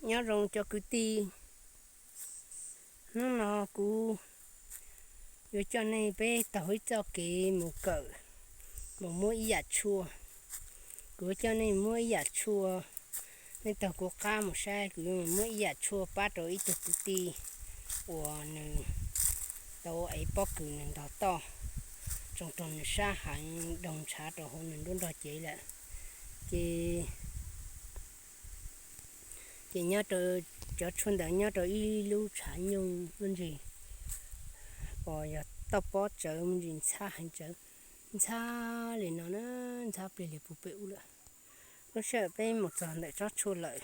Nyob zoo cov kwv tij, hnub no kuv yuav coj nej peb taug ib txoj kev mus kawm, mus muab ib yam tshuaj. Kuv yuav coj nej muab ib yam tshuaj, nej taug kuv qab mus saib kuv yuav mus muab ib yam tshuaj pab rau ib tug kwv tij uas nws tau ev pob kws nws ntog toj, tsoo rau nws sab heev, doog ntshav rau hauv nws nruab nrog cev lawm. Ces, ces nyob rau, cov tshuaj ntawd nyob rau ib lub tshav nyoog muaj ntsis, uas yog toj pob tsawv muaj ntsis ntxhab heev tsawv, ntxhab li no na, ntxhab pliag li puag pem ub lawm. Lub sij hawm peb mus txog ntawm tsob tshuaj lawm,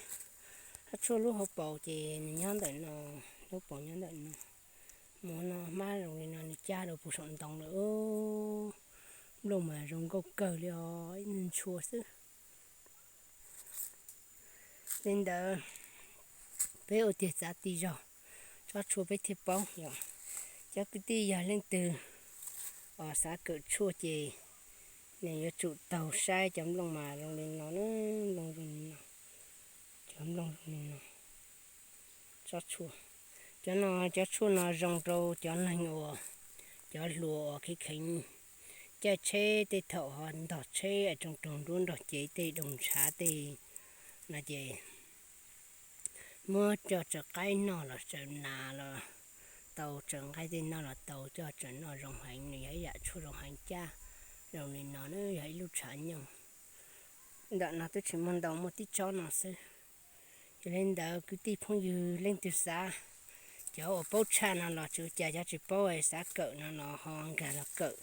tsob tshuaj lub hauv paus ces nws nyob ntawm no, lub paus nyob ntawm no. Mus no hmab zoo li no nws cab rau puag saum ntoo lawm. Nplooj mas zoo nkauj kawg li os, ib ntshua xwb. Li ntawd, peb ua tiag txav ti zog, tsob tshuaj peb thiaj paub yom. Cov kwv tij yog leej twg xav kawm tshuaj ces nws yuav tsum taug saib cov nplooj mas zoo li no, nplooj zoo li no, cov nplooj zoo li no. Tsob tshuaj, cov no, cov tshuaj no zoo rau cov neeg uas, cov hluas uas kheev kheev caij tsheb tej thaum ho ntog tsheb tsoo raug nruab nrog cev tej doog ntshav tej no ces muab coj tsaws qaib noj los tsaws nas los tau, tsaws nqaij tej noj los tau, coj tsaws noj zoo heev, nws yog ib yam tshuaj zoo heev cab zoo li no na, yog ib lub tshav nyoog. Ntawm no twb tsis muaj ntau, muaj tib tsob no xwb. Yog li ntawd kwv tij phooj ywg leej twg xav, cov uas paub tshaj no los tsis ua cas, cov tsis paub xav kawm no los ho nkag los kawm,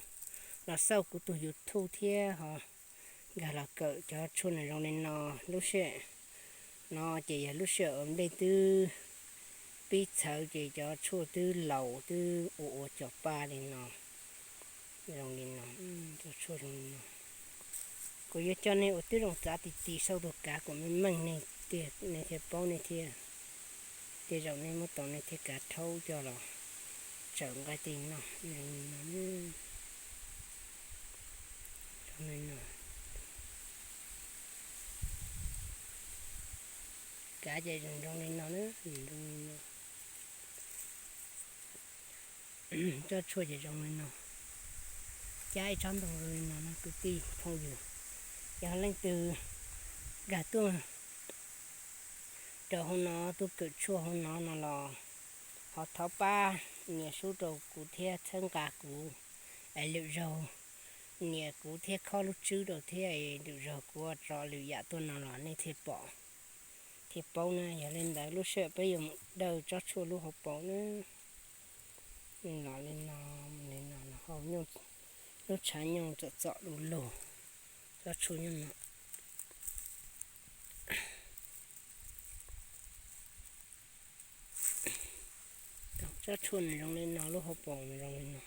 los xauj kuv tus YouTube thiab ho nkag los kawm. Cov tshuaj nws zoo li no, lub sij hawm no ces yog lub sij hawm uas nplej twb pib txhawv ces cov tshuaj twb laus twb ua ua cov paj li no. Zoo li no, cov tshuaj zoo li no. Kuv yuav coj nej ua tib zoo txav ti ti saib tus kav kom meej meej, nej thiaj paub, nej thiaj, tej zaum nej muab tau nej thiaj kav rhaub coj los tsaws nqaij tej noj. Zoo li no, zoo li no. Kav ces zoo li no na, zoo li no. Tsob tshuaj ces zoo li no, cab ib tsob ntoo zoo li no no kwv tij phooj ywg. Yog leej twg nkag tuaj rau hauv no tuaj kawm tshuaj hauv no no los ho thov pab nias sub rau kuv thiab txhawb nqa kuv, es lwm zaug nias kuv thiab khob lub tswb rau thiab, lwm zaug kuv ua tso lwm yam tuaj no los nej thiaj pom thiaj paub na. Yog li ntawd lub sij hawm peb yuav mus dawj tsob tshuaj lub hauv paus na. Los li no, li no, lub tshav nyoog txom txom lug lug, tsob tshuaj nyob no. Tsob tshuaj nws zoo li no, lub hauv paus nws zoo li no.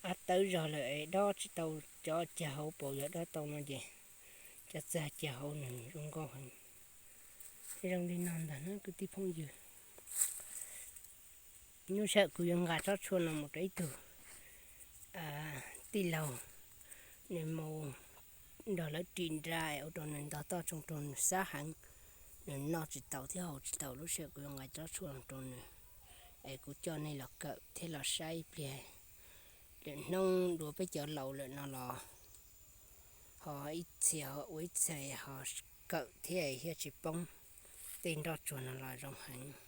Av tawv zog lawm es dob tsis tau, cov cag hauv paus yog dob tau no ces cov txag cag hauv nws zoo nkauj heev. Zoo li no ntag na kwv tij phooj ywg. Lub sij hawm kuv yuav nqa tsob tshuaj no mus rau ib tug tij laug, nws mus nrog lawv ris nra es ua rau nws ntog toj tsoo rau nws sab heev, nws noj tsis tau thiab haus tsis tau. Lub sij hawm kuv yuav nqa tsob tshuaj no rau nws, es kuv coj nej los kawm thiab los saib ib pliag. Lwm hnub dua peb cov laus lawm no los ho ib txhia ua ib txhia ho kawm thiab thiaj tsis poob. Tej nroj tsuag no los zoo heev.